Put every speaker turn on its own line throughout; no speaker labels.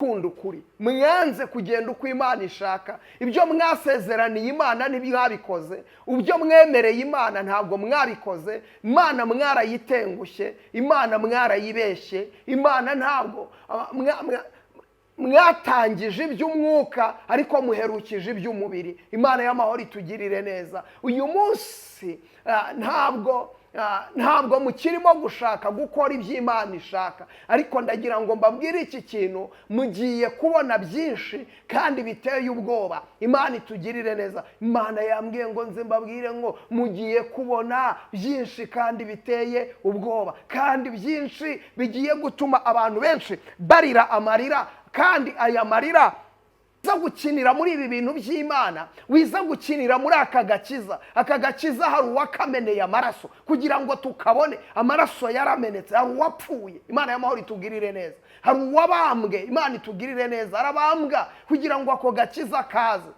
Gukunda ukuri, mwanze kugenda uko Imana ishaka. Ibyo mwasezeraniye Imana ntibyabikoze, ibyo mwemereye Imana ntabwo mwabikoze. Imana mwarayitengushye, Imana mwarayibeshye, Imana ntabwo mwatangije iby'umwuka ariko muherukije iby'umubiri. Imana y'amahoro itugirire neza. Uyu munsi ntabwo mukirimo gushaka gukora ibyo Imana ishaka, ariko ndagira ngo mbabwire iki kintu: mugiye kubona byinshi kandi biteye ubwoba. Imana itugirire neza. Imana yambwiye ngo nze mbabwire ngo mugiye kubona byinshi kandi biteye ubwoba, kandi byinshi bigiye gutuma abantu benshi barira amarira. Kandi aya marira, wiza gukinira muri ibi bintu by'Imana, wiza gukinira muri aka gakiza. Aka gakiza hari uwakameneye amaraso kugira ngo tukabone. Amaraso yaramenetse, hari uwapfuye. Imana y'amahoro itugirire neza. Hari uwabambwe. Imana itugirire neza. Arabambwa kugira ngo ako gakiza kaze.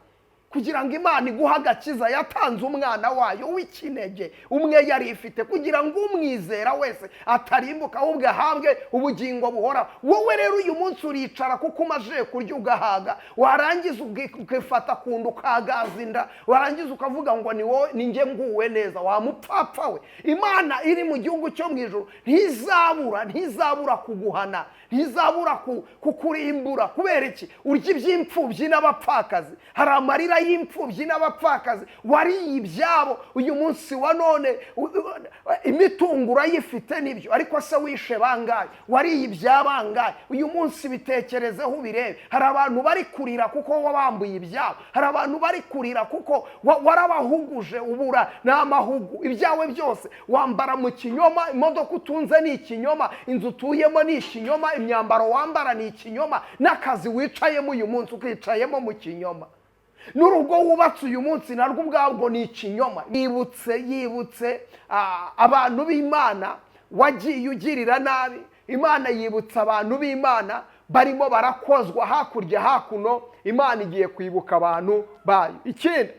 Kugira ngo Imana iguhe agakiza, yatanze umwana wayo w'ikinege umwe yari ifite, kugira ngo umwizera wese atarimbuka, ahubwo ahabwe ubugingo buhoraho. Wowe rero uyu munsi uricara kuko umaze kurya ugahaga, warangiza ukifata ku nda, ukagaza inda, warangiza ukavuga ngo ni wowe, ni njye nguwe neza. Wa mupfapfa we, Imana iri mu gihugu cyo mu ijuru ntizabura kuguhana, ntizabura kukurimbura. Kubera iki urya iby'imfubyi n'abapfakazi? Hari amarira y'imfubyi n'abapfakazi. Wariye ibyabo. Uyu munsi wa none imitungo urayifite, nibyo, ariko se wishe bangahe? Wariye ibya bangahe? Uyu munsi bitekerezeho ubirebe. Hari abantu bari kurira kuko wabambuye ibyabo. Hari abantu bari kurira kuko warabahuguje, ubura n'amahugu. Ibyawe byose wambara mu kinyoma, imodoka utunze ni ikinyoma, inzu utuyemo ni ikinyoma, imyambaro wambara ni ikinyoma, n'akazi wicayemo uyu munsi ukicayemo mu kinyoma, n'urugo wubatse uyu munsi narwo ubwabwo ni ikinyoma. Yibutse abantu b'Imana wagiye ugirira nabi. Imana yibutse abantu b'Imana barimo barakozwa hakurya hakuno. Imana igiye kwibuka abantu bayo. Ikindi,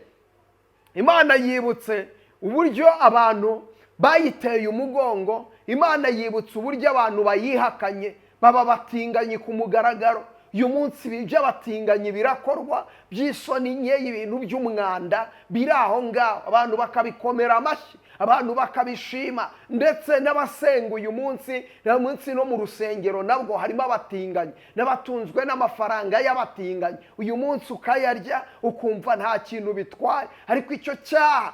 Imana yibutse uburyo abantu bayiteye umugongo. Imana yibutse uburyo abantu bayihakanye, baba batinganyi ku mugaragaro. Uyu munsi ibi by'abatinganyi birakorwa by'isoni nke, ibintu by'umwanda biri aho ngaho, abantu bakabikomera amashyi, abantu bakabishima. Ndetse n'abasenga uyu munsi, uyu munsi no mu rusengero nabwo harimo abatinganyi n'abatunzwe n'amafaranga y'abatinganyi. Uyu munsi ukayarya ukumva nta kintu bitwaye, ariko icyo cyaha,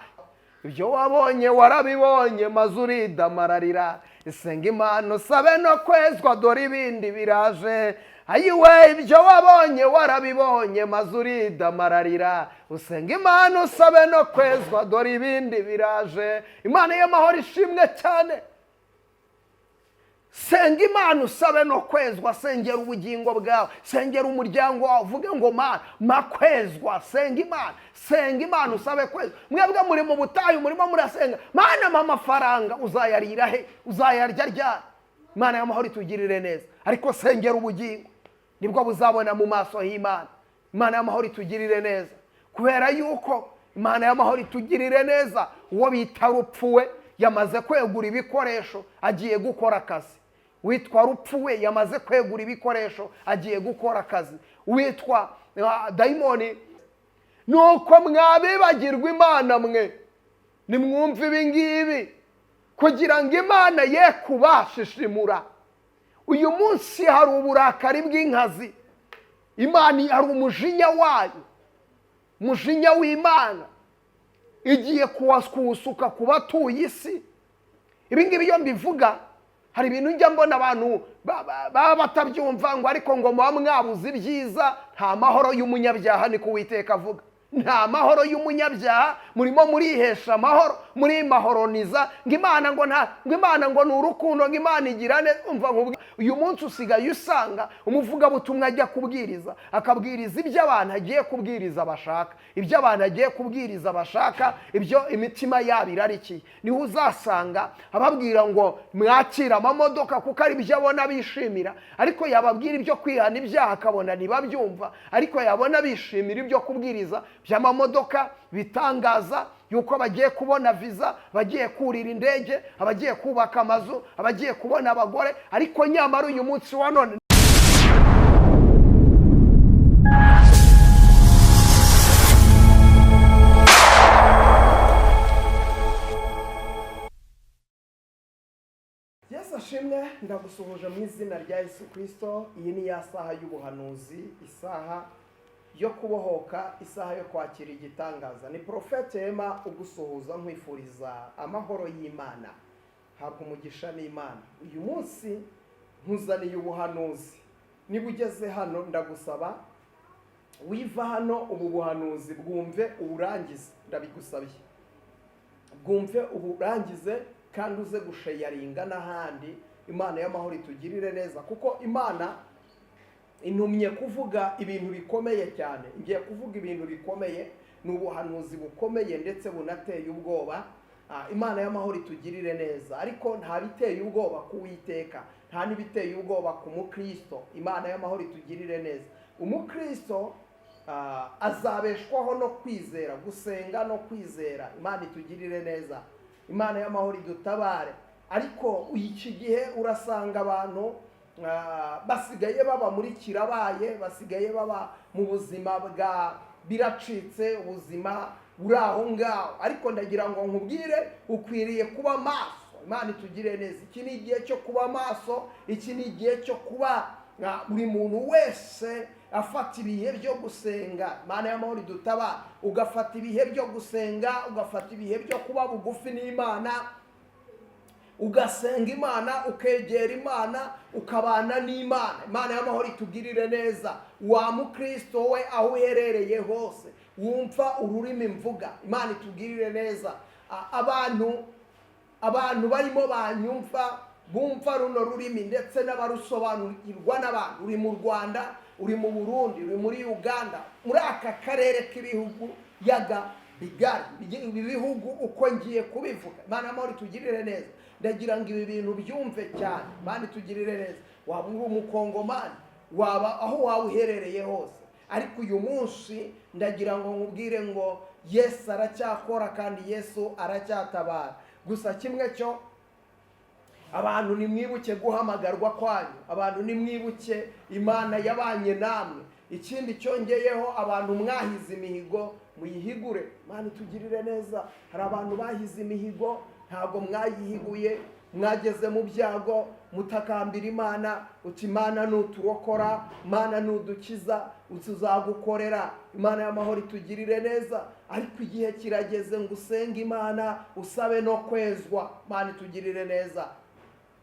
ibyo wabonye warabibonye, maze uridamararira. Isenga Imana usabe no kwezwa, dore ibindi biraje. Ayiwe, ibyo wabonye warabibonye, maze uridamararira. Usenga Imana usabe no kwezwa, dore ibindi biraje. Imana y'amahoro ishimwe cyane. Senga Imana usabe no kwezwa. Sengera ubugingo bwawe, sengera umuryango wawe, uvuge ngo: "Mana, makwezwa." Senga Imana, senga Imana usabe kwezwa. Mwebwe muri mu butayu, murimo murasenga: "Mana, mpa amafaranga." Uzayarira he? Uzayarya ryari? Imana y'amahoro itugirire neza. Ariko sengera ubugingo, nibwo buzabona mu maso h'Imana. Imana y'amahoro itugirire neza. Kubera yuko, Imana y'amahoro itugirire neza, uwo bita Rupfuwe yamaze kwegura ibikoresho, agiye gukora akazi. Witwa Rupfuwe yamaze kwegura ibikoresho, agiye gukora akazi. Witwa dayimoni, nuko mwabibagirwa Imana mwe, nimwumve ibi ngibi kugira ngo Imana ye kubashishimura. Uyu munsi hari uburakari bw'inkazi. Imana, hari umujinya wayo, umujinya w'Imana igiye kuwusuka ku batuye isi. Ibi ngibi iyo mbivuga, hari ibintu njya mbona abantu baba batabyumva, ngo ariko ngo muba mwabuze ibyiza. Nta mahoro y'umunyabyaha, ni Uwiteka avuga. Nta mahoro y'umunyabyaha. Murimo murihesha amahoro, muri mahoroniza ngo Imana, ngo nta, ngo Imana ngo ni urukundo, ngo Imana igira neza. Umva, uyu munsi usigaye usanga umuvugabutumwa ajya kubwiriza, akabwiriza ibyo abantu agiye kubwiriza bashaka, ibyo abantu agiye kubwiriza bashaka, ibyo imitima yabo irarikiye. Niho uzasanga ababwira ngo mwakire amamodoka, kuko ari byo abona bishimira. Ariko yababwira ibyo kwihana ibyaha akabona ntibabyumva, ariko yabona bishimira ibyo kubwiriza by'amamodoka, bitangaza yuko bagiye kubona viza, bagiye kurira indege, abagiye kubaka amazu, abagiye kubona abagore. Ariko nyamara uyu munsi wa none Ndagusuhuje mu izina rya Yesu Kirisito. Iyi ni ya saha y'ubuhanuzi, isaha yo kubohoka, isaha yo kwakira igitangaza. Ni Porofete Ema ugusuhuza, nkwifuriza amahoro y'Imana. Habwa umugisha n'Imana. Uyu munsi nkuzaniye ubuhanuzi. Niba ugeze hano, ndagusaba wiva hano, ubu buhanuzi bwumve uburangize. Ndabigusabye, bwumve uburangize kandi uze gusharinga n'ahandi. Imana y'amahoro itugirire neza, kuko Imana intumye kuvuga ibintu bikomeye cyane. Ngiye kuvuga ibintu bikomeye, ni ubuhanuzi bukomeye ndetse bunateye ubwoba. Imana y'amahoro itugirire neza. Ariko nta biteye ubwoba ku Witeka, nta n'ibiteye ubwoba ku mukristo. Imana y'amahoro itugirire neza. Umukristo azabeshwaho no kwizera, gusenga no kwizera. Imana itugirire neza, Imana y'amahoro idutabare. Ariko iki gihe urasanga abantu basigaye baba muri kirabaye, basigaye baba mu buzima bwa biracitse, ubuzima buri aho ngaho. Ariko ndagira ngo nkubwire, ukwiriye kuba maso. Imana itugirire neza. Iki ni igihe cyo kuba maso, iki ni igihe cyo kuba buri muntu wese afata ibihe byo gusenga. Imana y'amahoro idutabara. Ugafata ibihe byo gusenga, ugafata ibihe byo kuba bugufi n'Imana, ugasenga Imana, ukegera Imana, ukabana n'Imana. Imana y'amahoro itugirire neza. Wa mukristo we, aho uherereye hose wumva ururimi mvuga, Imana itugirire neza. Abantu barimo banyumva, bumva runo rurimi ndetse n'abarusobanukirwa n'abantu, uri mu Rwanda, uri mu Burundi, uri muri Uganda, muri aka karere k'ibihugu yaga bigari, ibi bihugu uko ngiye kubivuga, Imana y'amahoro itugirire neza. Ndagira ngo ibi bintu byumve cyane. Imana itugirire neza. Waba uri umukongomani, waba aho waba uherereye hose, ariko uyu munsi ndagira ngo nkubwire ngo Yesu aracyakora kandi Yesu aracyatabara. Gusa kimwe cyo, abantu nimwibuke guhamagarwa kwanyu, abantu nimwibuke Imana yabanye namwe. Ikindi cyongeyeho, abantu mwahize imihigo, muyihigure. Imana itugirire neza. Hari abantu bahize imihigo, ntabwo mwayihiguye. Mwageze mu byago, mutakambira Imana, uti: "Imana nuturokora, Imana nudukiza, tuzagukorera." Imana y'amahoro itugirire neza. Ariko igihe kirageze ngo usenge Imana, usabe no kwezwa. Imana itugirire neza.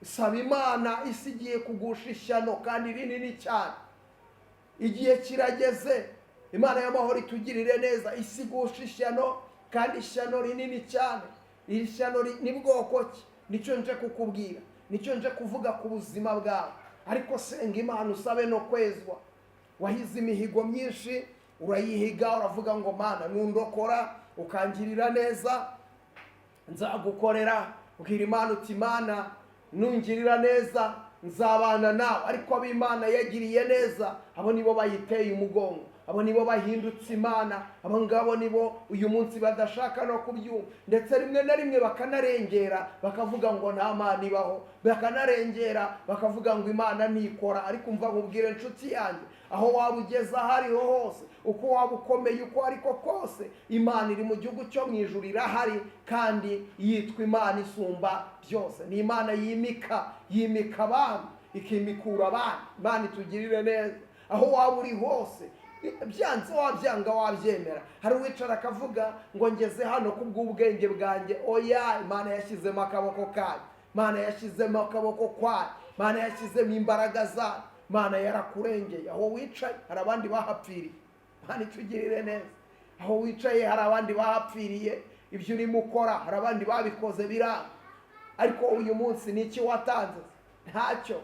Saba Imana, isi igiye kugusha ishyano kandi rinini cyane. Igihe kirageze. Imana y'amahoro itugirire neza. Isi igusha ishyano kandi ishyano rinini cyane. Iri shyano ni bwoko ki? Nicyo nje kukubwira, nicyo nje kuvuga ku buzima bwawe. Ariko senga Imana, usabe no kwezwa. Wahize imihigo myinshi, urayihiga, uravuga ngo: "Mana, nundokora ukangirira neza, nzagukorera." Ubwira Imana uti: "Imana, nungirira neza, nzabana nawe." Ariko abo Imana yagiriye neza, abo nibo bayiteye umugongo, abo nibo bahindutse Imana, abo ngabo nibo uyu munsi badashaka no kubyumva, ndetse rimwe na rimwe bakanarengera, bakavuga ngo nta Mana ibaho, bakanarengera bakavuga ngo Imana ntikora. Ariko umva nkubwire, inshuti yanjye, aho waba ugeze aho ariho hose, uko waba ukomeye uko ariko kose, Imana iri mu gihugu cyo mu ijuru, irahari kandi yitwa Imana isumba byose. Ni Imana yimika, yimika abami, ikimikura abandi. Imana itugirire neza. Aho waba uri hose, byanze wabyanga wabyemera, hari uwicara akavuga ngo: "Ngeze hano kubw'ubwenge bwanjye." Oya, Imana yashyizemo akaboko kayo, Imana yashyizemo akaboko kwayo, Imana yashyizemo imbaraga zayo. Imana yarakurengeye. Aho wicaye hari abandi bahapfiriye. Imana itugirire neza. Aho wicaye hari abandi bahapfiriye. Ibyo urimo ukora hari abandi babikoze biranga. Ariko uyu munsi ni iki watanze? Ntacyo.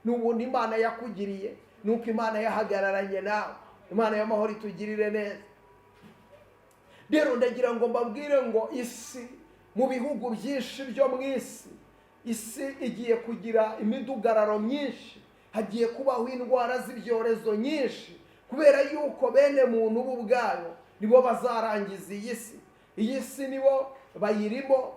N'ubundi Imana yakugiriye, nuko Imana yahagararanye nawe. Imana y'amahoro itugirire neza. Rero ndagira ngo mbabwire ngo isi, mu bihugu byinshi byo mu isi, isi igiye kugira imidugararo myinshi, hagiye kubaho indwara z'ibyorezo nyinshi, kubera yuko bene muntu bo ubwayo nibo bazarangiza iyi si. Iyi si nibo bayirimo,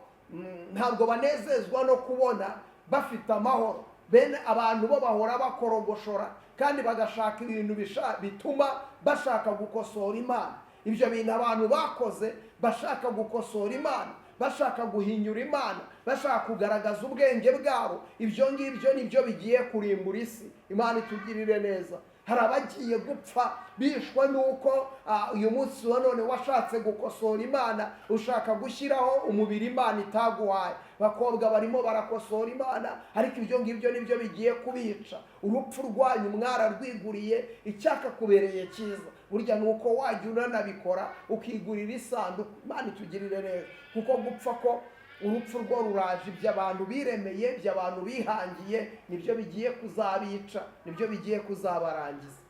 ntabwo banezezwa no kubona bafite amahoro. Bene abantu bo bahora bakorogoshora kandi bagashaka ibintu bituma bashaka gukosora Imana. Ibyo bintu abantu bakoze bashaka gukosora Imana. bashaka guhinyura Imana, bashaka kugaragaza ubwenge bwabo. Ibyo ngibyo nibyo bigiye kurimbura isi. Imana itugirire neza. Hari abagiye gupfa bishwe nuko uyu munsi wa none washatse gukosora Imana, ushaka gushyiraho umubiri Imana itaguhaye. Abakobwa barimo barakosora Imana, ariko ibyo ngibyo nibyo bigiye kubica. Urupfu rwanyu mwararwiguriye, icyakakubereye cyiza burya ni uko wajya unanabikora ukigurira isanduku. Imana itugirire neza, kuko gupfa ko urupfu rwo ruraje. Ibyo abantu biremeye, ibyo abantu bihangiye, nibyo bigiye kuzabica, nibyo bigiye kuzabarangiza.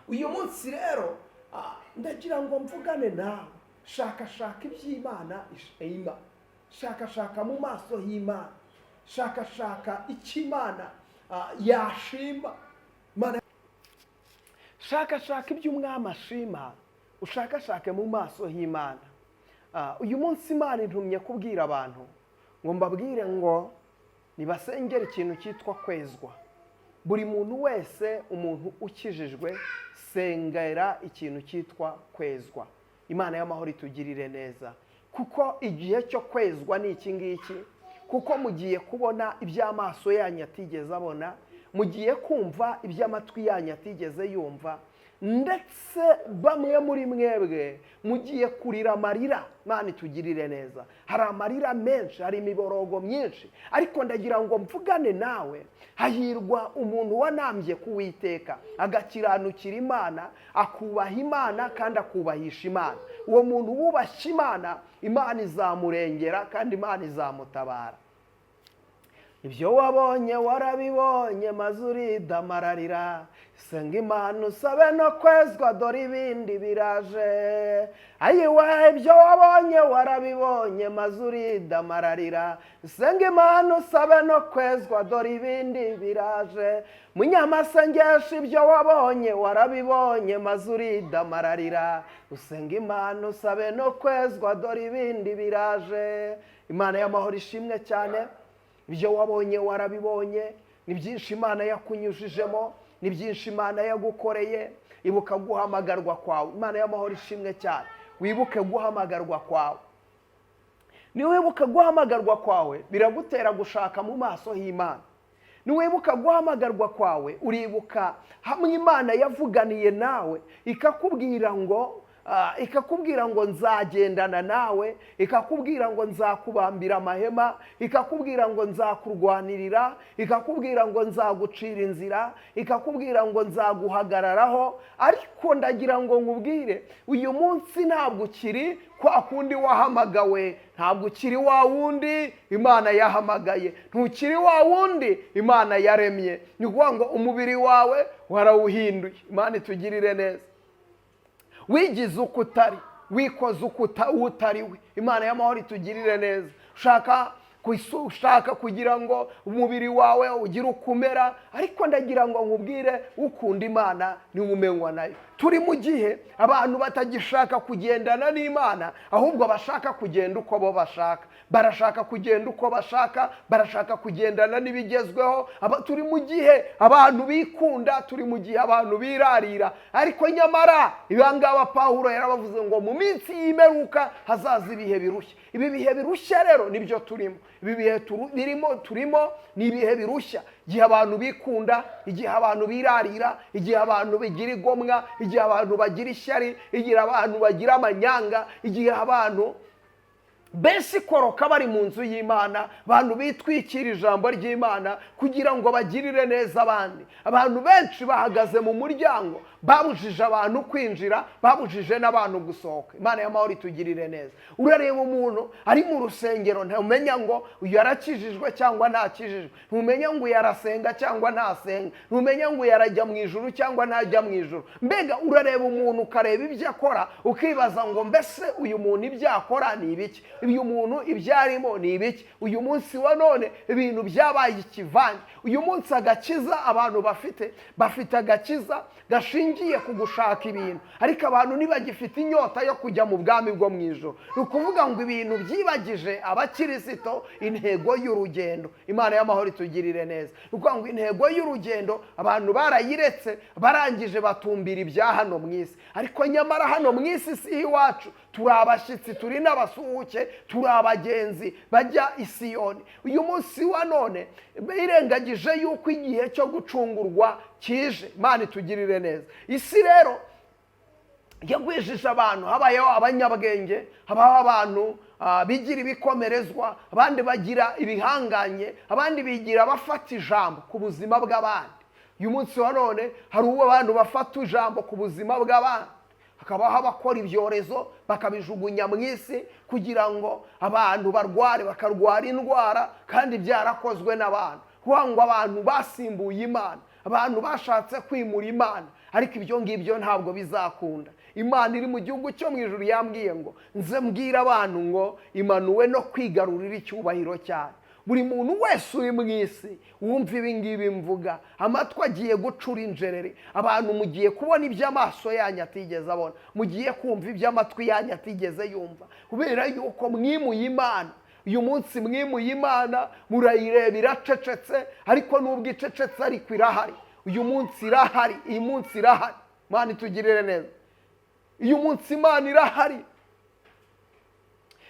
Uyu munsi rero ndagira ngo mvugane nawe. Shakashaka iby'Imana ishima, shakashaka mu maso h'Imana, shakashaka icyo Imana yashima. Shakashaka ibyo umwami ashima, ushakashake mu maso h'Imana. Uyu munsi Imana intumye kubwira abantu ngo mbabwire ngo nibasengere ikintu cyitwa kwezwa. Buri muntu wese, umuntu ukijijwe, sengera ikintu cyitwa kwezwa. Imana y'amahoro itugirire neza, kuko igihe cyo kwezwa ni iki ngiki, kuko mugiye kubona iby'amaso yanyu atigeze abona, mugiye kumva iby'amatwi yanyu atigeze yumva, ndetse bamwe muri mwebwe mugiye kurira amarira. Imana itugirire neza. Hari amarira menshi, hari imiborogo myinshi, ariko ndagira ngo mvugane nawe. Hahirwa umuntu wanambye ku Uwiteka, agakiranukira Imana, akubaha Imana kandi akubahisha Imana. Uwo muntu wubashye Imana, Imana izamurengera kandi Imana izamutabara. Ibyo wabonye warabibonye, maze uridamararira. Senga Imana usabe no kwezwa, dore ibindi biraje. Ayiwe, ibyo wabonye warabibonye, maze uridamararira. Senga Imana usabe no kwezwa, dore ibindi biraje. Munyamasengesho, ibyo wabonye warabibonye, maze uridamararira. Usenga Imana usabe no kwezwa, dore ibindi biraje. Imana y'amahoro ishimwe cyane. Ibyo wabonye warabibonye, ni byinshi Imana yakunyujijemo, ni byinshi Imana yagukoreye. Ibuka guhamagarwa kwawe. Imana y'amahoro ishimwe cyane. Wibuke guhamagarwa kwawe. Niwibuka guhamagarwa kwawe, biragutera gushaka mu maso h'Imana. Niwibuka guhamagarwa kwawe, uribuka hamwe Imana yavuganiye nawe, ikakubwira ngo nzagendana nawe, ikakubwira ngo nzakubambira amahema, ikakubwira ngo nzakurwanirira, ikakubwira ngo nzagucira inzira, ikakubwira ngo nzaguhagararaho. Ariko ndagira ngo nkubwire, uyu munsi ntabwo ukiri kwa kundi wahamagawe, ntabwo ukiri wa wundi Imana yahamagaye, ntukiri wa wundi Imana yaremye. Ni ukuvuga ngo umubiri wawe warawuhinduye. Imana itugirire neza. Wigize uko utari, wikoze uko utari we. Imana y'amahoro itugirire neza. Ushaka kugira ngo umubiri wawe ugire uko umera, ariko ndagira ngo nkubwire, ukunda Imana niwe umenywa nayo. Turi mu gihe abantu batagishaka kugendana n'Imana, ahubwo bashaka kugenda uko bo bashaka. Barashaka kugenda uko bashaka, barashaka kugendana n'ibigezweho. Turi mu gihe abantu bikunda, turi mu gihe abantu birarira, ariko nyamara ibangaba Pawulo yarabavuze ngo mu minsi y'imperuka hazaza ibihe birushya. Ibi bihe birushya rero nibyo turimo. Ibi bihe turimo ni ibihe birushya, igihe abantu bikunda, igihe abantu birarira, igihe abantu bagira igomwa, igihe abantu bagira ishyari, igihe abantu bagira amanyanga, igihe abantu benshi koroka bari mu nzu y'Imana, abantu bitwikira ijambo ry'Imana kugira ngo bagirire neza abandi. Abantu benshi bahagaze mu muryango, babujije abantu kwinjira, babujije n'abantu gusohoka. Imana y'amahoro itugirire neza. Urareba umuntu ari mu rusengero, ntumenya ngo uyu yarakijijwe cyangwa ntakijijwe, ntumenya ngo uyu arasenga cyangwa ntasenga, ntumenya ngo uyu arajya mu ijuru cyangwa ntajya mu ijuru. Mbega urareba umuntu, ukareba ibyo akora, ukibaza ngo mbese uyu muntu ibyo akora ni ibiki? Uyu muntu ibyo arimo ni ibiki? Uyu munsi wa none ibintu byabaye ikivange. Uyu munsi agakiza abantu bafite agakiza gashingiye ku gushaka ibintu, ariko abantu ntibagifite inyota yo kujya mu bwami bwo mu ijoro. Ni ukuvuga ngo ibintu byibagije abakirisito intego y'urugendo. Imana y'amahoro itugirire neza. Ni ukuvuga ngo intego y'urugendo abantu barayiretse, barangije batumbira ibya hano mu isi. Ariko nyamara hano mu isi si iwacu, turi abashyitsi, turi n'abasuhuke, turi abagenzi bajya i Siyoni. Uyu munsi wa none birengagije yuko igihe cyo gucungurwa kije. Imana itugirire neza. Isi rero yagwijije abantu, habayeho abanyabwenge, habaho abantu bigira ibikomerezwa, abandi bagira ibihanganye, abandi bigira abafata ijambo ku buzima bw'abandi. Uyu munsi wa none hari uwo abantu bafata ijambo ku buzima bw'abandi, hakabaho abakora ibyorezo bakabijugunya mu isi kugira ngo abantu barware, bakarwara indwara kandi byarakozwe n'abantu. Kuvuga ngo abantu basimbuye Imana, abantu bashatse kwimura Imana, ariko ibyo ngibyo ntabwo bizakunda. Imana iri mu gihugu cyo mu ijuru yambwiye ngo nze mbwire abantu ngo imanuwe no kwigarurira icyubahiro cyayo. Buri muntu wese uri mu isi wumva ibi ngibi mvuga, amatwi agiye gucura injereri. Abantu mugiye kubona ibyo amaso yanyu atigeze abona, mugiye kumva ibyo amatwi yanyu atigeze yumva, kubera yuko mwimuye Imana. Uyu munsi mwimuye Imana, murayireba iracecetse, ariko nubwo icecetse ariko irahari. Uyu munsi irahari, uyu munsi irahari. Imana itugirire neza. Uyu munsi Imana irahari.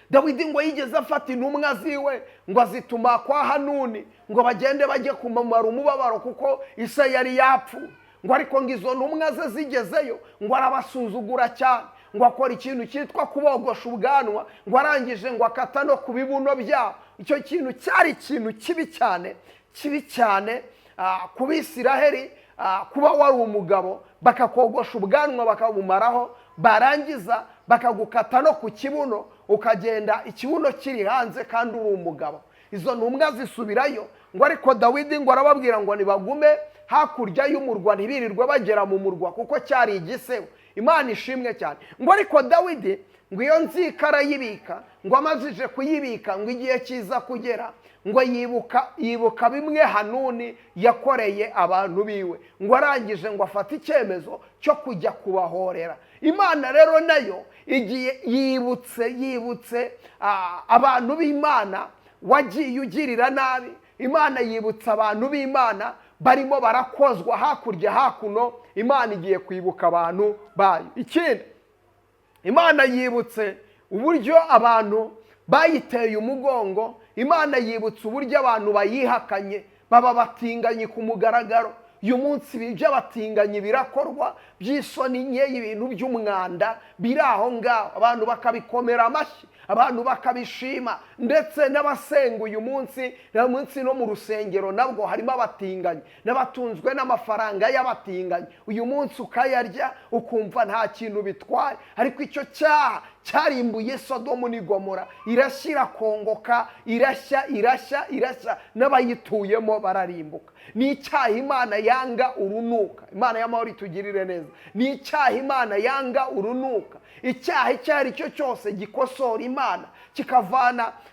Dawidi ngo yigeze afata intumwa ziwe ngo azituma kwa Hanuni ngo bagende bajye kumumara umubabaro kuko ise yari yapfuye. Ngo ariko ngo izo ntumwa ze zigezeyo ngo arabasuzugura cyane, ngo akora ikintu cyitwa kubogosha ubwanwa, ngo arangije ngo akata no ku bibuno byabo. Icyo kintu cyari ikintu kibi cyane, kibi cyane ku Bisiraheli, kuba wari umugabo bakakogosha ubwanwa bakabumaraho, barangiza bakagukata no ku kibuno, ukagenda ikibuno kiri hanze kandi uri umugabo. Izo ntumwa zisubirayo, ngo ariko Dawidi ngo arababwira ngo nibagume hakurya y'umurwa, ntibirirwe bagera mu murwa kuko cyari igisebo. Imana ishimwe cyane. Ngo ariko Dawidi ngo iyo nzika arayibika, ngo amazije kuyibika ngo igihe kiza kugera ngo yibuka bimwe Hanuni yakoreye abantu biwe, ngo arangije ngo afate icyemezo cyo kujya kubahorera. Imana rero nayo igiye yibutse abantu b'Imana wagiye ugirira nabi. Imana yibutse abantu b'Imana barimo barakozwa hakurya hakuno. Imana igiye kwibuka abantu bayo. Ikindi, Imana yibutse uburyo abantu bayiteye umugongo. Imana yibutse uburyo abantu bayihakanye, baba batinganye ku mugaragaro. Uyu munsi ibi by'abatinganyi birakorwa by'isoni nke, ibintu by'umwanda biri aho ngaho, abantu bakabikomera amashyi, abantu bakabishima, ndetse n'abasenga uyu munsi munsi no mu rusengero nabwo harimo abatinganyi n'abatunzwe n'amafaranga y'abatinganyi. Uyu munsi ukayarya ukumva nta kintu bitwaye, ariko icyo cyaha cyarimbuye Sodomu n'Igomora, irashyira kongoka, irashya, irashya, irashya, n'abayituyemo bararimbuka. Ni icyaha Imana yanga urunuka. Imana y'amahoro itugirire neza. Ni icyaha Imana yanga urunuka. Icyaha icyo ari cyo cyose gikosora Imana,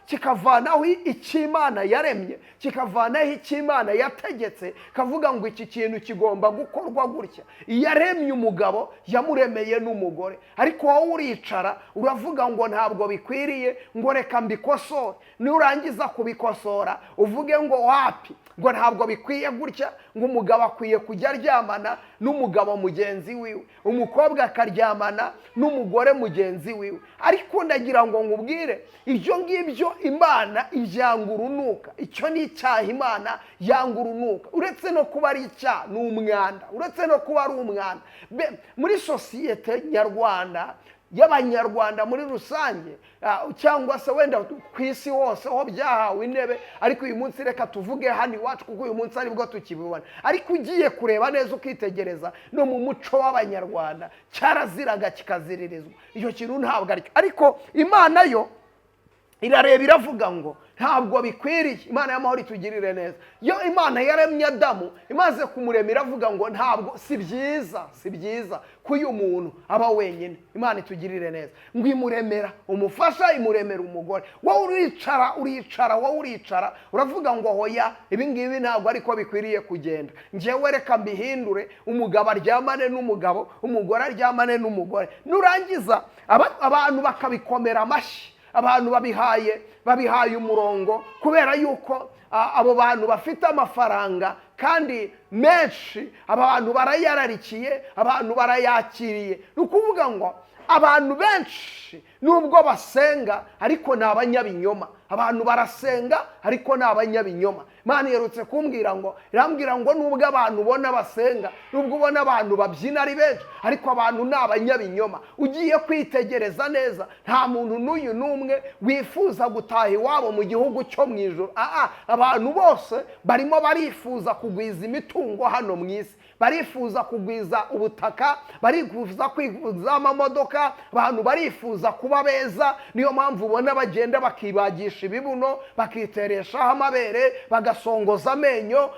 kikavanaho icyo Imana yaremye, kikavanaho icyo Imana yategetse, kavuga ngo iki kintu kigomba gukorwa gutya. Iyaremye umugabo yamuremeye n'umugore, ariko wowe uricara uravuga ngo ntabwo bikwiriye, ngo reka mbikosore. Nurangiza kubikosora uvuge ngo wapi, ngo ntabwo bikwiye gutya, ngo umugabo akwiye kujya aryamana n'umugabo mugenzi wiwe, umukobwa akaryamana n'umugore mugenzi wiwe. Ariko ndagira ngo nkubwire, ibyo ngibyo Imana ibyanga urunuka. Icyo ni icyaha Imana yanga urunuka. Uretse no kuba ari icyaha, ni umwanda. Uretse no kuba ari umwanda muri sosiyete nyarwanda, y'abanyarwanda muri rusange, cyangwa se wenda ku isi hose ho byahawe intebe, ariko uyu munsi reka tuvuge hano iwacu kuko uyu munsi aribwo tukibibona. Ariko ugiye kureba neza ukitegereza no mu muco w'abanyarwanda cyaraziraga kikaziririzwa. Icyo kintu ntabwo aricyo. Ariko Imana yo Irareba iravuga ngo ntabwo bikwiriye. Imana y'amahoro itugirire neza. Iyo Imana yaremye Adamu, imaze kumurema iravuga ngo ntabwo si byiza, si byiza ko uyu muntu aba wenyine. Imana itugirire neza. Ngo imuremera umufasha, imuremera umugore. Wowe uricara, uricara, wowe uricara uravuga ngo hoya, ibi ngibi ntabwo ariko bikwiriye kugenda, njyewe reka mbihindure, umugabo aryamane n'umugabo, umugore aryamane n'umugore. Nurangiza abantu bakabikomera amashyi. Abantu babihaye umurongo kubera yuko abo bantu bafite amafaranga kandi menshi, abantu barayararikiye, abantu barayakiriye. Ni ukuvuga ngo abantu benshi nubwo basenga ariko ni abanyabinyoma. Abantu barasenga ariko ni abanyabinyoma. Imana iherutse kumbwira ngo, irambwira ngo nubwo abantu ubona basenga, nubwo ubona abantu babyina ari benshi, ariko abantu ni abanyabinyoma. Ugiye kwitegereza neza, nta muntu n'uyu n'umwe wifuza gutaha iwabo mu gihugu cyo mu ijuru. Abantu bose barimo barifuza kugwiza imitungo hano mu isi, barifuza kugwiza ubutaka, barifuza kwifuza amamodoka, abantu barifuza kuba beza. Niyo mpamvu ubona bagenda bakibagisha ibibuno, bakitereshaho amabere, bagasongoza amenyo,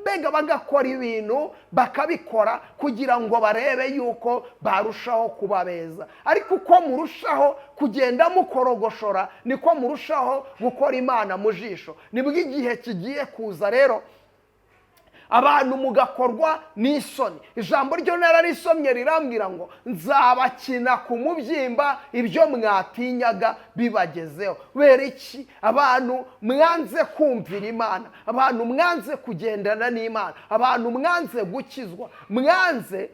mbega bagakora ibintu, bakabikora kugira ngo barebe yuko barushaho kuba beza. Ariko uko murushaho kugenda mukorogoshora, niko murushaho gukora Imana mu jisho. Nibwo igihe kigiye kuza rero abantu mugakorwa n'isoni. Ijambo ryo nararisomye rirambwira ngo nzabakina ku mubyimba ibyo mwatinyaga bibagezeho. Kubera iki? Abantu mwanze kumvira Imana, abantu mwanze kugendana n'Imana, abantu mwanze gukizwa, mwanze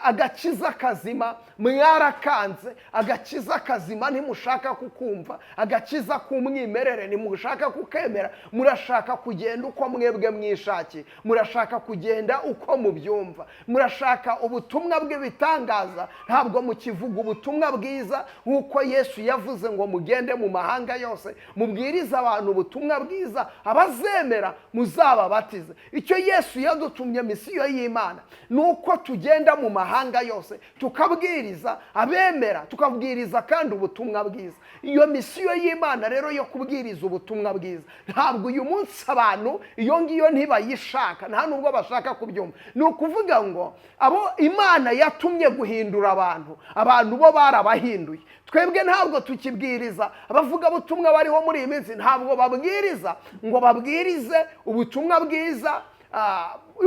agakiza kazima, mwarakanze agakiza kazima, ntimushaka kukumva. Agakiza k'umwimerere ntimushaka kukemera. Murashaka kugenda uko mwebwe mwishakiye, murashaka kugenda uko mubyumva, murashaka ubutumwa bw'ibitangaza. Ntabwo mukivuga ubutumwa bwiza nk'uko Yesu yavuze ngo mugende mu mahanga yose mubwirize abantu ubutumwa bwiza, abazemera muzababatize. Icyo Yesu yadutumye, misiyo y'Imana, ni uko tugenda mu mahanga yose tukabwiriza abemera, tukabwiriza kandi ubutumwa bwiza. Iyo misiyo y'Imana rero yo kubwiriza ubutumwa bwiza, ntabwo uyu munsi abantu iyo ngiyo ntibayishaka, nta nubwo bashaka kubyumva. Ni ukuvuga ngo abo Imana yatumye guhindura abantu, abantu bo barabahinduye. Twebwe ntabwo tukibwiriza. Abavugabutumwa bariho muri iyi minsi ntabwo babwiriza ngo babwirize ubutumwa bwiza,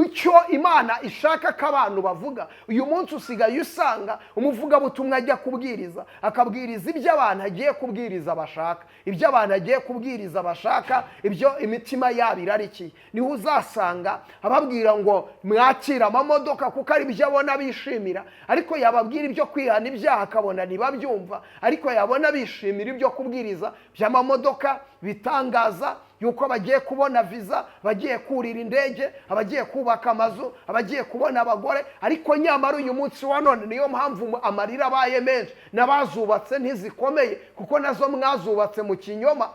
icyo Imana ishaka ko abantu bavuga. Uyu munsi usigaye usanga umuvugabutumwa ajya kubwiriza, akabwiriza ibyo abantu agiye kubwiriza bashaka, ibyo abantu agiye kubwiriza bashaka, ibyo imitima yabo irarikiye. Niho uzasanga ababwira ngo mwakire amamodoka kuko ari byo abona bishimira, ariko yababwira ibyo kwihana ibyaha akabona ntibabyumva, ariko yabona bishimira ibyo kubwiriza by'amamodoka, bitangaza yuko bagiye kubona viza, bagiye kurira indege, abagiye kubaka amazu, abagiye kubona abagore. Ariko nyamara uyu munsi wa none niyo mpamvu amarira abaye menshi, n'abazubatse ntizikomeye kuko nazo mwazubatse mu kinyoma.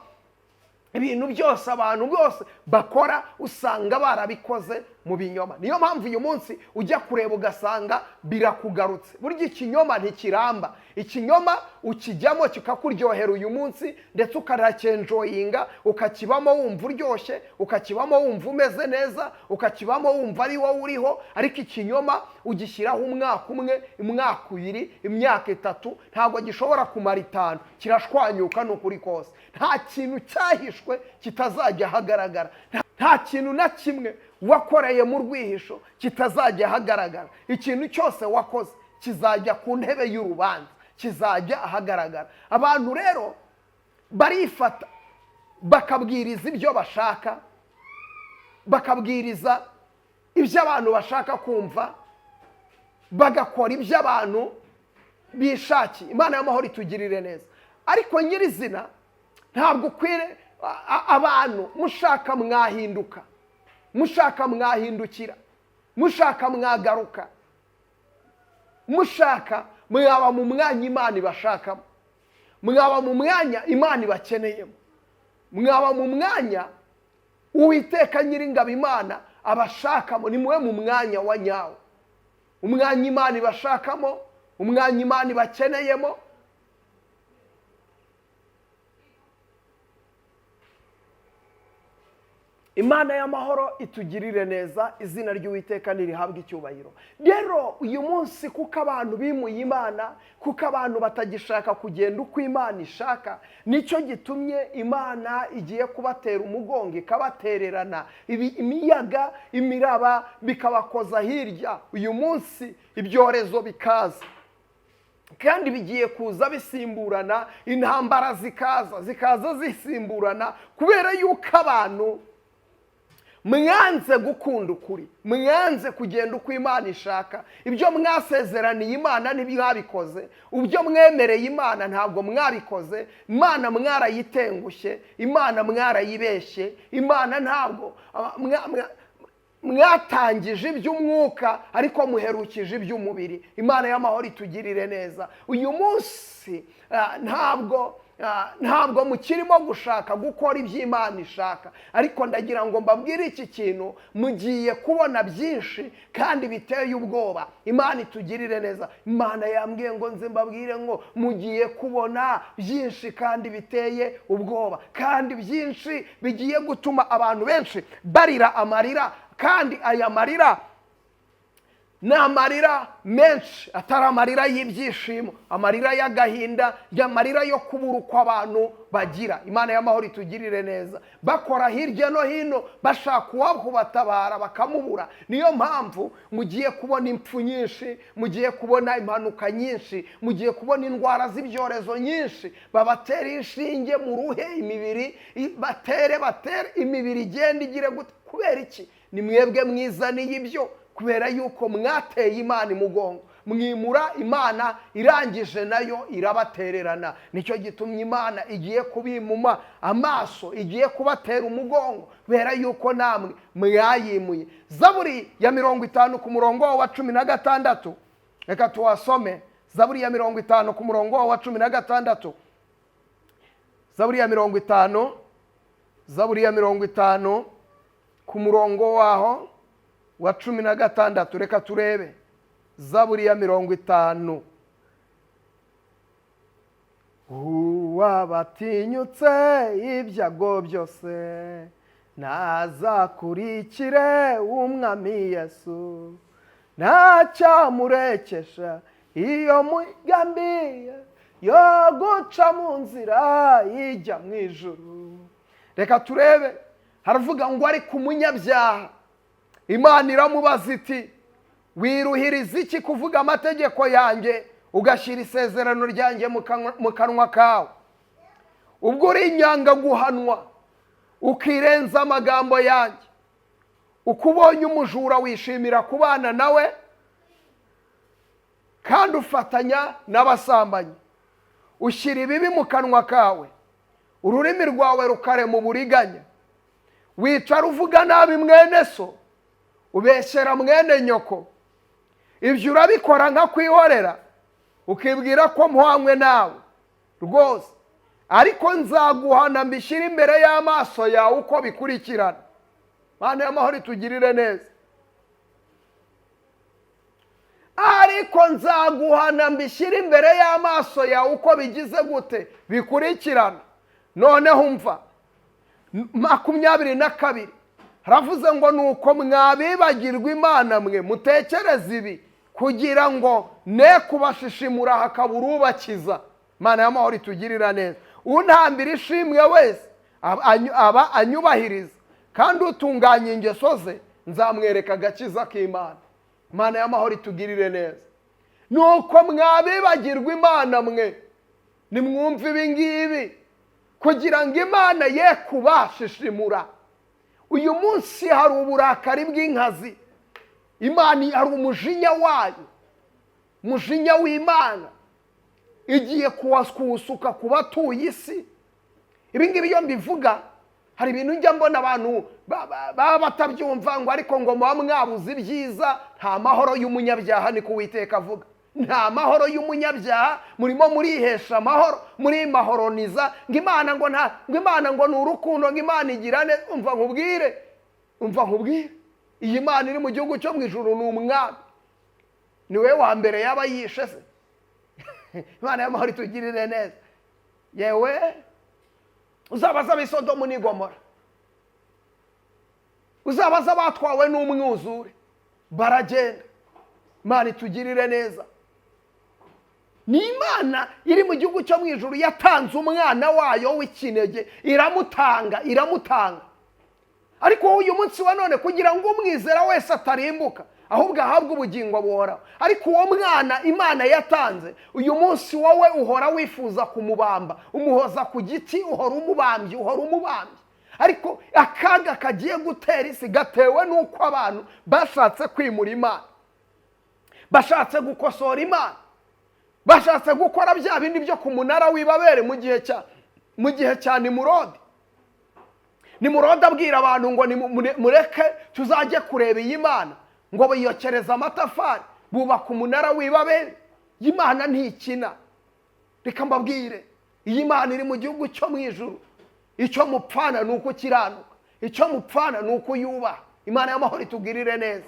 Ibintu byose abantu bose bakora usanga barabikoze mu binyoma. Niyo mpamvu uyu munsi ujya kureba ugasanga birakugarutse. Burya ikinyoma ntikiramba. Ikinyoma ukijyamo kikakuryohera uyu munsi, ndetse ukanakenjoyinga, ukakibamo wumva uryoshye, ukakibamo wumva umeze neza, ukakibamo wumva ari wowe uriho. Ariko ikinyoma ugishyiraho umwaka umwe, umwaka ibiri, imyaka itatu, ntabwo gishobora kumara 5, kirashwanyuka. Ni ukuri kose, nta kintu cyahishwe kitazajya ahagaragara, nta kintu na kimwe wakoreye mu rwihisho kitazajya ahagaragara. Ikintu cyose wakoze kizajya ku ntebe y'urubanza, kizajya ahagaragara. Abantu rero barifata bakabwiriza ibyo bashaka, bakabwiriza ibyo abantu bashaka kumva, bagakora ibyo abantu bishakiye. Imana y'amahoro itugirire neza. Ariko nyirizina ntabwo ukwiriye abantu mushaka mwahinduka, mushaka mwahindukira, mushaka mwagaruka, mushaka mwaba mu mwanya Imana ibashakamo, mwaba mu mwanya Imana ibakeneyemo, mwaba mu mwanya Uwiteka Nyiringabo Imana abashakamo. Ni muwe mu mwanya wa nyawo, umwanya Imana ibashakamo, umwanya Imana ibakeneyemo. Imana y'amahoro itugirire neza, izina ry'Uwiteka ntirihabwe icyubahiro. Rero uyu munsi, kuko abantu bimuye Imana, kuko abantu batagishaka kugenda uko Imana ishaka, nicyo gitumye Imana igiye kubatera umugongo, ikabatererana, imiyaga, imiraba bikabakoza hirya. Uyu munsi ibyorezo bikaza, kandi bigiye kuza bisimburana, intambara zikaza zisimburana, kubera yuko abantu mwanze gukunda ukuri, mwanze kugenda uko Imana ishaka. Ibyo mwasezeraniye Imana ntibwabikoze, ibyo mwemereye Imana ntabwo mwabikoze. Imana mwarayitengushye, Imana mwarayibeshye, Imana ntabwo mwatangije iby'umwuka, ariko muherukije iby'umubiri. Imana y'amahoro itugirire neza. Uyu munsi ntabwo mukirimo gushaka gukora ibyo Imana ishaka, ariko ndagira ngo mbabwire iki kintu: mugiye kubona byinshi kandi biteye ubwoba. Imana itugirire neza. Imana yambwiye ngo nze mbabwire ngo mugiye kubona byinshi kandi biteye ubwoba, kandi byinshi bigiye gutuma abantu benshi barira amarira, kandi aya marira ni amarira menshi, atari amarira y'ibyishimo, amarira y'agahinda, amarira yo kubura uko abantu bagira. Imana y'amahoro itugirire neza. Bakora hirya no hino bashaka uwakubatabara bakamubura. Niyo mpamvu mugiye kubona impfu nyinshi, mugiye kubona impanuka nyinshi, mugiye kubona indwara z'ibyorezo nyinshi. Babatera inshinge mu ruhe imibiri, batere batere imibiri igenda igire gute? Kubera iki? Ni mwebwe mwizaniye ibyo, kubera yuko mwateye Imana imugongo, mwimura Imana, irangije nayo irabatererana. Nicyo gitumye Imana igiye kubimuma amaso, igiye kubatera umugongo, kubera yuko namwe mwayimuye. Zaburi ya 50 ku murongo wa 16, reka tuwasome. Zaburi ya 50 ku murongo wa 16, Zaburi ya 50, Zaburi ya 50 ku murongo waho wa 16, reka turebe. Zaburi ya 50. Uwabatinyutse ibyago byose ntazakurikire Umwami Yesu, ntacyamurekesha iyo mugambi yo guca mu nzira ijya mu ijuru. Reka turebe, haravuga ngo ariko umunyabyaha, Imana iramubaza iti: "Wiruhiriza iki kuvuga amategeko yanjye, ugashyira isezerano ryanjye mu kanwa kawe? Ubwo uri inyanga guhanwa, ukirenza amagambo yanjye, uko ubonye umujura wishimira kubana nawe, kandi ufatanya n'abasambanyi, ushyira ibibi mu kanwa kawe, ururimi rwawe rukarema uburiganya, wicara uvuga nabi mwene so, ubeshyera mwene nyoko. Ibyo urabikora nka kwihorera, ukibwira ko muhanywe nawe rwose, ariko nzaguhana mbishyire imbere y'amaso yawe uko bikurikirana." Mana y'amahoro itugirire neza. Ariko nzaguhana mbishyire imbere y'amaso yawe uko bigize gute? Bikurikirana. Noneho umva 22, haravuze ngo: "Nuko mwabibagirwa Imana mwe, mutekereze ibi, kugira ngo ne kubashishimura hakabura ubakiza." Imana y'amahoro itugirira neza. "Untambira ishimwe wese aba anyubahiriza, kandi utunganya ingeso ze nzamwereka agakiza k'Imana." Imana y'amahoro itugirire neza. "Nuko mwabibagirwa Imana mwe, nimwumve ibi ngibi, kugira ngo Imana ye kubashishimura." Uyu munsi hari uburakari bw'inkazi. Imana hari umujinya wayo, umujinya w'Imana igiye kuwusuka ku batuye isi. Ibi ngibi iyo mbivuga, hari ibintu njya mbona abantu baba batabyumva, ngo ariko ngo muba mwabuze ibyiza. Nta mahoro y'umunyabyaha, ni Uwiteka avuga. Nta mahoro y'umunyabyaha. Murimo murihesha amahoro, murimahoroniza ngo Imana ngo nta, ngo Imana ngo ni urukundo, ngo Imana igira neza. Umva nkubwire, umva nkubwire, iyi Mana iri mu gihugu cyo mu ijuru ni umwami, ni we wa mbere yaba yishe se? Imana y'amahoro itugirire neza. Yewe, uzabaza ab'i Sodomu n'i Gomora. Uzabaza batwawe n'umwuzure baragenda. Imana itugirire neza. Ni Imana iri mu gihugu cyo mu ijuru yatanze umwana wayo w'ikinege, iramutanga, iramutanga. Ariko wowe uyu munsi wa none, kugira ngo umwizera wese atarimbuka ahubwo ahabwe ubugingo buhoraho. Ariko uwo mwana Imana yatanze, uyu munsi wowe uhora wifuza kumubamba, umuhoza ku giti, uhora umubambye, uhora umubambye. Ariko akaga kagiye gutera isi gatewe n'uko abantu bashatse kwimura Imana, bashatse gukosora Imana, bashatse gukora bya bindi byo ku munara w'ibabere mu gihe cya Nimurodi. Nimurodi abwira abantu ngo mureke tuzajye kureba iyi Mana, ngo biyokereze amatafari, bubaka umunara w'ibabere. Imana ntikina. Reka mbabwire, iyi Mana iri mu gihugu cyo mu ijuru, icyo mupfana ni uko ukiranuka, icyo mupfana ni uko uyubaha. Imana y'amahoro itugirire neza.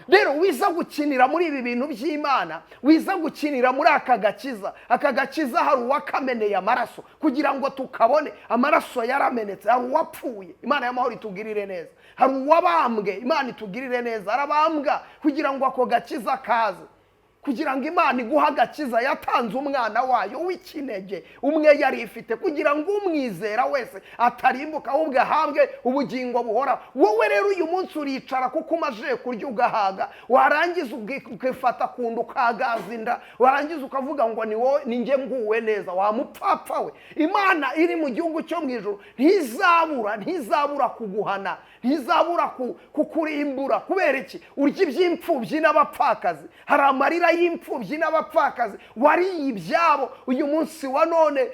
Rero wiza gukinira muri ibi bintu by'Imana, wiza gukinira muri aka gakiza. Aka gakiza hari uwakameneye amaraso kugira ngo tukabone. Amaraso yaramenetse, hari uwapfuye. Imana y'amahoro itugirire neza. Hari uwabambwe. Imana itugirire neza. Arabambwa kugira ngo ako gakiza kaze. Kugira ngo Imana iguhe agakiza, yatanze umwana wayo w'ikinege umwe yari ifite, kugira ngo umwizera wese atarimbuka ahubwo ahabwe ubugingo buhoraho. Wowe rero uyu munsi uricara kuko umaze kurya ugahaga, warangiza ukifata ku nda, ukagaza inda, warangiza ukavuga ngo ni wowe, ni njye nguwe neza. Wa mupfapfa we, Imana iri mu gihugu cyo mu ijuru ntizabura, ntizabura kuguhana, ntizabura kukurimbura. Kubera iki? Urya iby'imfubyi n'abapfakazi. Hari amarira y'imfubyi n'abapfakazi. Wariye ibyabo. Uyu munsi wa none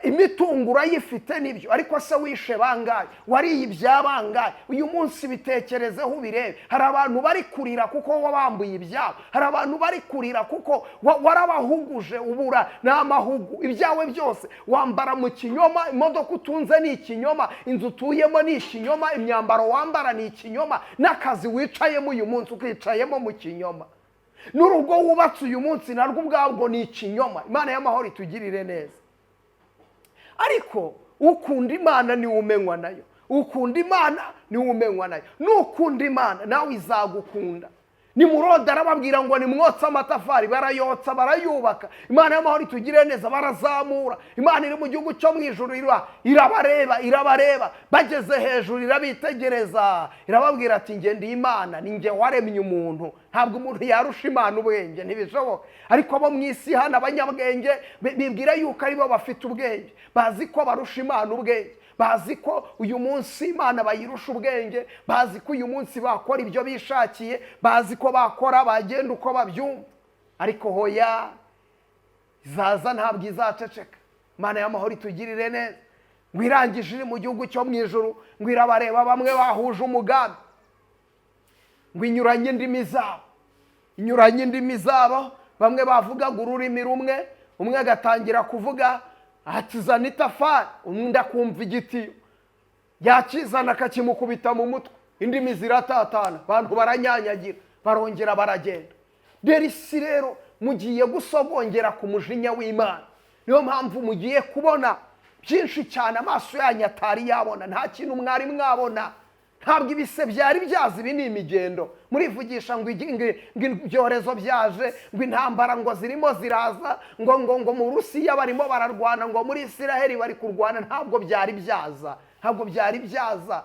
imitungo urayifite, nibyo, ariko se wishe bangahe? Wariye ibya bangahe? Uyu munsi bitekerezeho, ubirebe. Hari abantu bari kurira kuko wabambuye ibyabo. Hari abantu bari kurira kuko warabahuguje, ubura n'amahugu. Ibyawe byose wambara mu kinyoma. Imodoka utunze ni ikinyoma, inzu utuyemo ni ikinyoma, imyambaro wambara ni ikinyoma, n'akazi wicayemo uyu munsi ukicayemo mu kinyoma, n'urugo wubatse uyu munsi narwo ubwabwo ni ikinyoma. Imana y'amahoro itugirire neza. Ariko ukunda Imana niwe umenywa nayo. Ukunda Imana niwe umenywa nayo. Nukunda Imana, nawe izagukunda. Nimurodi arababwira ngo nimwotse amatafari, barayotsa, barayubaka. Imana y'amahoro itugirire neza. Barazamura. Imana iri mu gihugu cyo mu ijuru irabareba, irabareba. Bageze hejuru irabitegereza, irababwira ati: "Njye ndi Imana, ni njye waremye umuntu." Ntabwo umuntu yarusha Imana ubwenge, ntibishoboka. Ariko abo mu isi hano, abanyabwenge bibwira yuko aribo bafite ubwenge, bazi ko barusha Imana ubwenge, bazi ko uyu munsi Imana bayirusha ubwenge, bazi ko uyu munsi bakora ibyo bishakiye, bazi ko bakora, bagenda uko babyumva. Ariko hoya, izaza, ntabwo izaceceka. Imana y'amahoro itugirire neza. Ngo irangije iri mu gihugu cyo mu ijuru, ngo irabareba, bamwe bahuje umugambi, ngo inyuranye indimi zabo, inyuranye indimi zabo. Bamwe bavugaga ururimi rumwe, umwe agatangira kuvuga ati: "Zana itafari", undi akumva igitiyo, yakizana akakimukubita mu mutwe. Indimi ziratatana, abantu baranyanyagira, barongera baragenda. Rero isi rero mugiye gusogongera ku mujinya w'Imana. Niyo mpamvu mugiye kubona byinshi cyane amaso yanyu atari yabona. Nta kintu mwari mwabona, ntabwo ibise byari byazi. Ibi ni imigendo murivugisha ngo ibyorezo byaje, ngo intambara ngo zirimo ziraza, ngo mu Rusiya barimo bararwana, ngo muri Isiraheli bari kurwana. Ntabwo byari byaza, ntabwo byari byaza.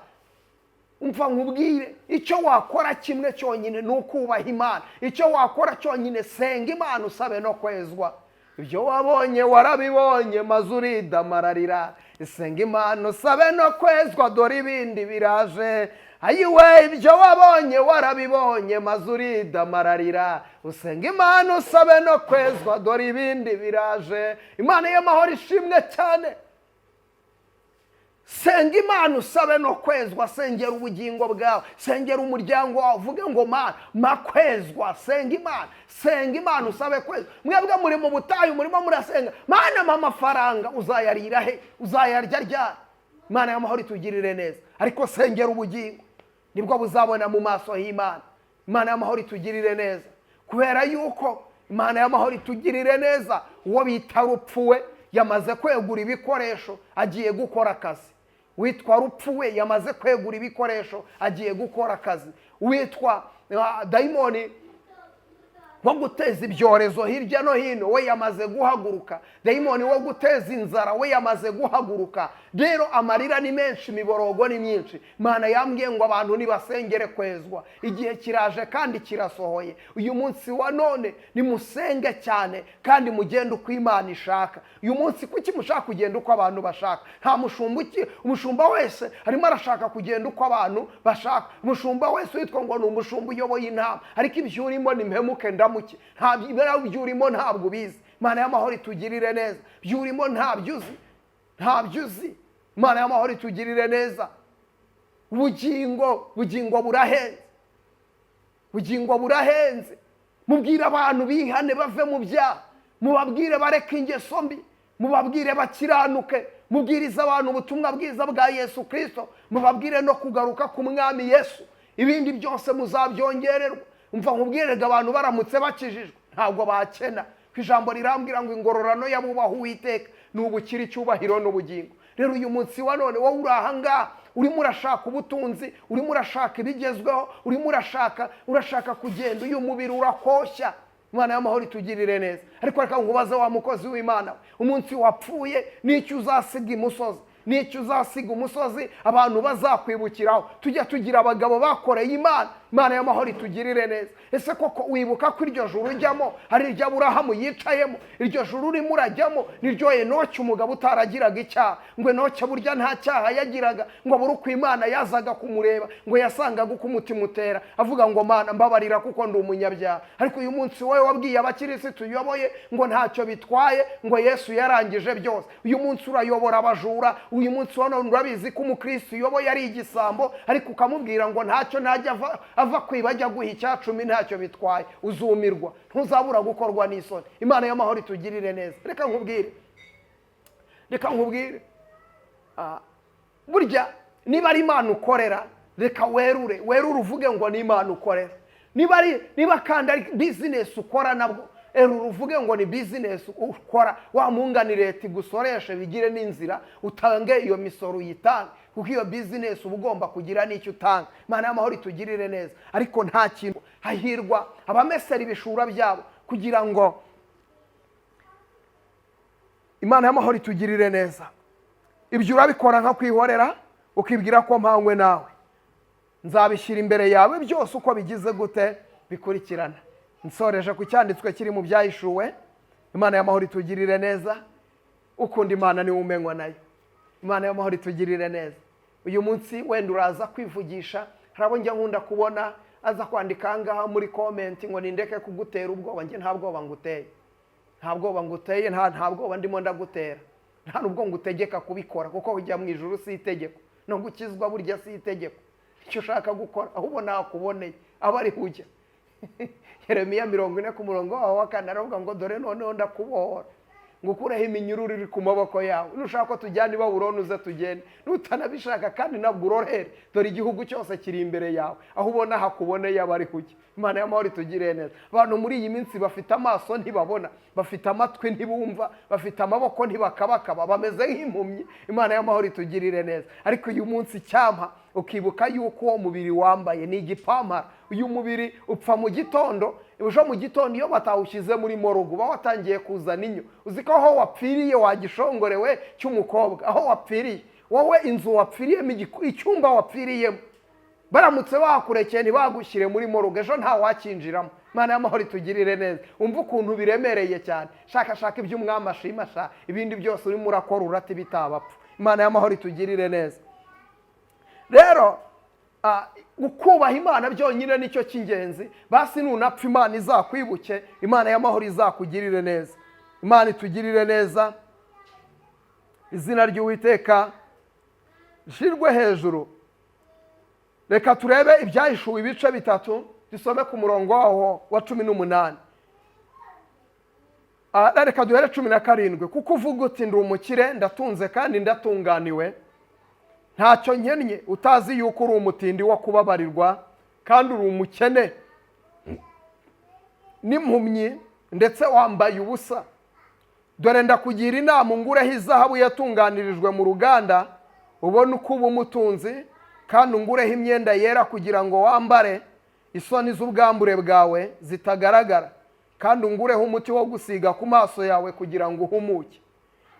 Umva nkubwire, icyo wakora kimwe cyonyine ni ukubaha Imana. Icyo wakora cyonyine, senga Imana, usabe no kwezwa. Ibyo wabonye warabibonye, maze uridamararira. Senga Imana, usabe no kwezwa, dore ibindi biraje. Ayiwe, ibyo wabonye warabibonye, maze uridamararira. Usenga Imana, usabe no kwezwa, dore ibindi biraje. Imana y'amahoro ishimwe cyane. Senga Imana, usabe no kwezwa. Sengera ubugingo bwawe, sengera umuryango wawe, uvuge ngo: "Mana, makwezwa." Senga Imana, senga Imana, usabe kwezwa. Mwebwe muri mu butayu, murimo murasenga: "Mana, mpa amafaranga." Uzayarira he? Uzayarya ryari? Imana y'amahoro itugirire neza. Ariko sengera ubugingo, nibwo buzabona mu maso h'Imana. Imana y'amahoro itugirire neza. Kubera yuko, Imana y'amahoro itugirire neza, uwo bita rupfuwe yamaze kwegura ibikoresho, agiye gukora akazi. Witwa rupfu we yamaze kwegura ibikoresho, agiye gukora akazi. Witwa dayimoni wo guteza ibyorezo hirya no hino we yamaze guhaguruka. Dayimoni wo guteza inzara we yamaze guhaguruka. Rero amarira ni menshi, imiborogo ni myinshi. Imana yambwiye ngo abantu nibasengere kwezwa. Igihe kiraje kandi kirasohoye. Uyu munsi wa none nimusenge cyane kandi mugende uko Imana ishaka. Uyu munsi kuki mushaka kugenda uko abantu bashaka? Nta mushumba uki, umushumba wese arimo arashaka kugenda uko abantu bashaka. Umushumba wese witwa ngo ni umushumba uyoboye intama, ariko ibyo urimo ni mpemuke ndamuke. Nta ibyo urimo ntabwo ubizi. Imana y'amahoro itugirire neza. Ibyo urimo ntabyo uzi, ntabyo uzi. Imana y'amahoro itugirire neza. Ubugingo burahenze, ubugingo burahenze. Mubwire abantu bihane bave mu byaha, mubabwire bareke ingeso mbi, mubabwire bakiranuke, mubwirize abantu ubutumwa bwiza bwa Yesu Kirisito, mubabwire no kugaruka ku mwami Yesu. Ibindi byose muzabyongererwa. Umva nkubwirega, abantu baramutse bakijijwe ntabwo bakena. Ku ijambo rirambwira ngo ingororano y'abubaha Uwiteka ni ubukire, icyubahiro n'ubugingo. Rero uyu munsi wa none wowe uri aha ngaha urimo urashaka ubutunzi, urimo urashaka ibigezweho, urimo urashaka kugenda, uyu mubiri urakoshya. Imana y'amahoro itugirire neza. Ariko reka nkubaze wa mukozi w'Imana we, umunsi wapfuye n'icyo uzasiga imusozi, n'icyo uzasiga umusozi abantu bazakwibukiraho? Tujya tugira abagabo bakoreye Imana. Imana y'amahoro itugirire neza. Ese koko wibuka ko iryo juru ujyamo ari iryo Aburahamu yicayemo? Iryo juru urimo urajyamo niryo Enoki, umugabo utaragiraga icyaha. Ngo Enoki burya nta cyaha yagiraga, ngo abure uko Imana yazaga kumureba, ngo yasangaga uko umutima utera, avuga ngo Mana mbabarira kuko ndi umunyabyaha. Ariko uyu munsi wowe wabwiye abakirisitu uyoboye ngo ntacyo bitwaye, ngo Yesu yarangije byose. Uyu munsi urayobora abajura. Uyu munsi wa none urabizi ko umukirisitu uyoboye ari igisambo, ariko ukamubwira ngo ntacyo, ntajya ava kwiba ajya guha icyacumi, ntacyo bitwaye. Uzumirwa, ntuzabura gukorwa n'isoni. Imana y'amahoro itugirire neza. Reka nkubwire, reka nkubwire, burya niba ari Imana ukorera, reka werure, werure uvuge ngo ni Imana ukorera. Niba kandi ari bizinesi ukora, nabwo erura uvuge ngo ni bizinesi ukora. Wa mungani leta igusoreshe bigire n'inzira, utange iyo misoro, uyitange, kuko iyo bizinesi uba ugomba kugira n'icyo utanga. Imana y'amahoro itugirire neza. Ariko nta kintu. Hahirwa abamesera ibishura byabo kugira ngo. Imana y'amahoro itugirire neza. Ibyo urabikora nka kwihorera, ukibwira ko mpangwe nawe. Nzabishyira imbere yawe byose uko bigize gute bikurikirana. Nsoreje ku cyanditswe kiri mu Byahishuwe. Imana y'amahoro itugirire neza. Ukunda Imana niwe umenywa nayo. Imana y'amahoro itugirire neza. Uyu munsi wenda uraza kwivugisha. Hari abo njya nkunda kubona aza kwandika aha ngaha muri comment ngo nindeke kugutera ubwoba. Njye nta bwoba nguteye, nta bwoba nguteye, nta bwoba ndimo ndagutera, nta nubwo ngutegeka kubikora, kuko kujya mu ijuru si itegeko, no gukizwa burya si itegeko. Icyo ushaka gukora, aho ubona hakuboneye aba ariho ujya. Yeremiya 40 ku murongo wawe wa 4 aravuga ngo dore noneho ndakubohora, ngo ukureho iminyururu iri ku maboko yawe. Nushaka ko tujyana i Babuloni uze tugende, nutanabishaka kandi nabwo urorere, dore igihugu cyose kiri imbere yawe, aho ubona hakuboneye aba ariho ujya. Imana y'amahoro itugirire neza. Abantu muri iyi minsi bafite amaso ntibabona, bafite amatwi ntibumva, bafite amaboko ntibakabakaba, bameze nk'impumyi. Imana y'amahoro itugirire neza. Ariko uyu munsi icyampa ukibuka yuko uwo mubiri wambaye ni igipampara. Uyu mubiri upfa mu gitondo, ejo mu gitondo iyo batawushyize muri morgue uba watangiye kuzana inyo. Uzi ko aho wapfiriye wagishongorewe cy'umukobwa, aho wapfiriye wowe, inzu wapfiriyemo, icyumba wapfiriyemo, baramutse bakurekeye ntibagushyire muri morgue, ejo nta wakinjiramo. Imana y'amahoro itugirire neza. Umva ukuntu biremereye cyane. Shaka shaka ibyo umwami ashima, sha ibindi byose urimo urakora urata ibitabapfa. Imana y'amahoro itugirire neza. Rero kubaha Imana byonyine nicyo cy'ingenzi. Basi nunapfa Imana izakwibuke. Imana y'amahoro izakugirire neza. Imana itugirire neza. Izina ry'Uwiteka rishyirwe hejuru. Reka turebe Ibyahishuwe ibice 3, dusome ku murongo waho wa 18. Reka duhere 17. Kuko uvuga uti ndi umukire, ndatunze kandi ndatunganiwe, ntacyo nkennye, utazi yuko uri umutindi wo kubabarirwa, kandi uri umukene n'impumyi, ndetse wambaye ubusa. Dore ndakugira inama, ungureho izahabu yatunganirijwe mu ruganda, Ubone uko uba umutunzi, kandi ungureho imyenda yera kugira ngo wambare, isoni z'ubwambure bwawe zitagaragara, kandi ungureho umuti wo gusiga ku maso yawe kugira ngo uhumuke.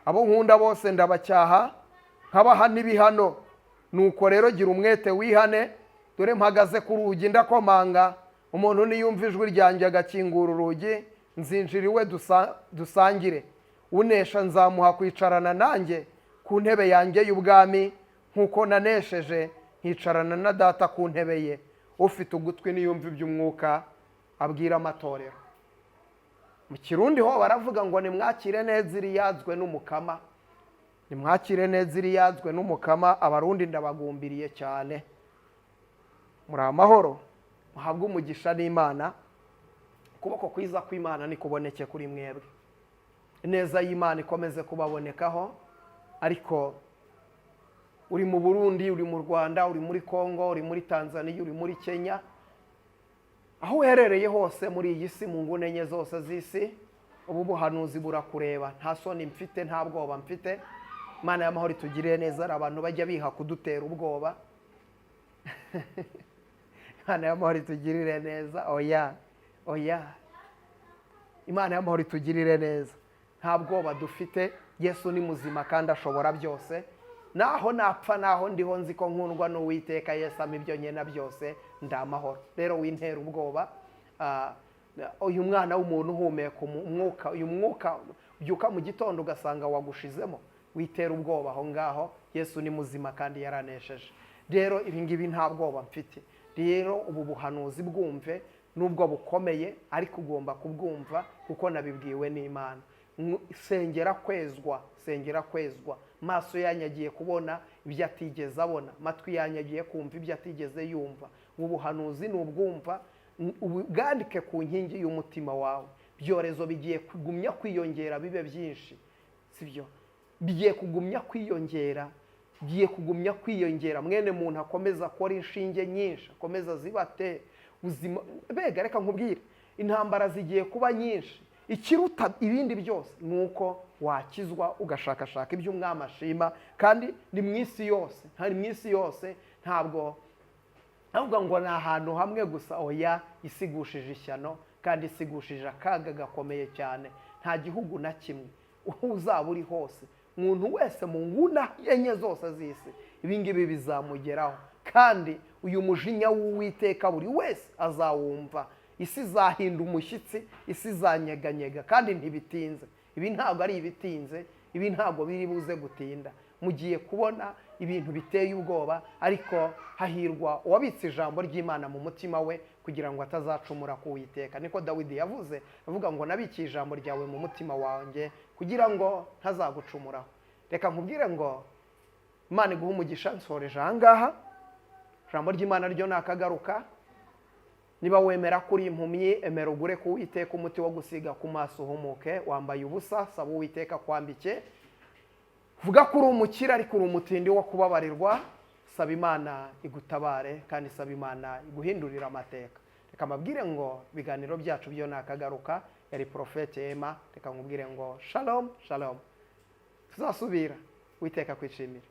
Abo nkunda bose ndabacyaha, nkabaha n'ibihano. Nuko rero gira umwete wihane. Dore mpagaze ku rugi ndakomanga. Umuntu niyumva ijwi ryanjye agakingura urugi, nzinjira iwe dusangire. Unesha nzamuha kwicarana nanjye ku ntebe yanjye y'ubwami, nk'uko nanesheje nkicarana na Data ku ntebe ye. Ufite ugutwi niyumva iby'Umwuka abwira amatorero. Mu Kirundi ho baravuga ngo: "Nimwakire neza iriyazwe n'Umukama, nimwakire neza iriyazwe n'Umukama." Abarundi ndabagumbiriye cyane. Muri amahoro, muhabwe umugisha n'Imana. Ukuboko kwiza kw'Imana nikuboneke kuri mwebwe, ineza y'Imana ikomeze kubabonekaho. Ariko uri mu Burundi, uri mu Rwanda, uri muri Congo, uri muri Tanzania, uri muri Kenya, aho uherereye hose muri iyi si, mu nguni enye zose z'isi, ubu buhanuzi burakureba. Nta soni mfite, nta bwoba mfite. Imana y'amahoro itugirire neza. Hari abantu bajya biha kudutera ubwoba. Imana y'amahoro itugirire neza. Oya, oya, Imana y'amahoro itugirire neza. Nta bwoba dufite. Yesu ni muzima kandi ashobora byose. Naho napfa, naho ndiho, nzi ko nkundwa n'Uwiteka. Yesu ampa ibyo nkena byose, ndi amahoro. Rero wintera ubwoba. Uyu mwana w'umuntu uhumeka umwuka, uyu mwuka ubyuka mu gitondo ugasanga wagushizemo, witera ubwoba aho ngaho. Yesu ni muzima kandi yaranesheje. Rero ibi ngibi nta bwoba mfite. Rero ubu buhanuzi bwumve, nubwo bukomeye, ariko ugomba kubwumva kuko nabibwiwe n'Imana. Sengera kwezwa, sengera kwezwa. Maso yanyu agiye kubona ibyo atigeze abona, amatwi yanyu agiye kumva ibyo atigeze yumva. Ubu buhanuzi ni ubwumva, ubwandike ku nkingi y'umutima wawe. Ibyorezo bigiye kugumya kwiyongera bibe byinshi, sibyo? Bigiye kugumya kwiyongera, bigiye kugumya kwiyongera. Mwene muntu akomeza akora inshinge nyinshi, akomeza zibate ubuzima bega. Reka nkubwire, intambara zigiye kuba nyinshi. Ikiruta ibindi byose ni uko wakizwa, ugashakashaka ibyo Umwami ashima. Kandi ni mu isi yose, ni mu isi yose, ntabwo ahubwo ngo ni ahantu hamwe gusa. Oya, isigushije ishyano kandi isigushije akaga gakomeye cyane. Nta gihugu na kimwe, aho uzaba uri hose, umuntu wese mu nguni enye zose z'isi, ibi ngibi bizamugeraho. Kandi uyu mujinya w'Uwiteka buri wese azawumva. Isi izahinda umushyitsi, isi izanyeganyega, kandi ntibitinze. Ibi ntabwo ari ibitinze, ibi ntabwo biri buze gutinda. Mugiye kubona ibintu biteye ubwoba, ariko hahirwa uwabitse ijambo ry'Imana mu mutima we kugira ngo atazacumura ku Uwiteka. Niko Dawidi yavuze, avuga ngo: "Nabikiye ijambo ryawe mu mutima wanjye kugira ngo ntazagucumuraho." Reka nkubwire ngo Imana iguhe umugisha. Nsoreje aha ngaha. Ijambo ry'Imana ryo ni akagaruka. Niba wemera ko uri impumyi, emera ugure ku Uwiteka umuti wo gusiga ku maso uhumuke. Wambaye ubusa, saba Uwiteka kwambike. Vuga ko uri umukire ariko uri umutindi wo kubabarirwa, saba Imana igutabare, kandi saba Imana iguhindurire amateka. Reka mbabwire ngo ibiganiro byacu byo ni akagaruka. Yari Porofete Ema. Reka nkubwire ngo shalom, shalom, tuzasubira. Witeka kwishimira.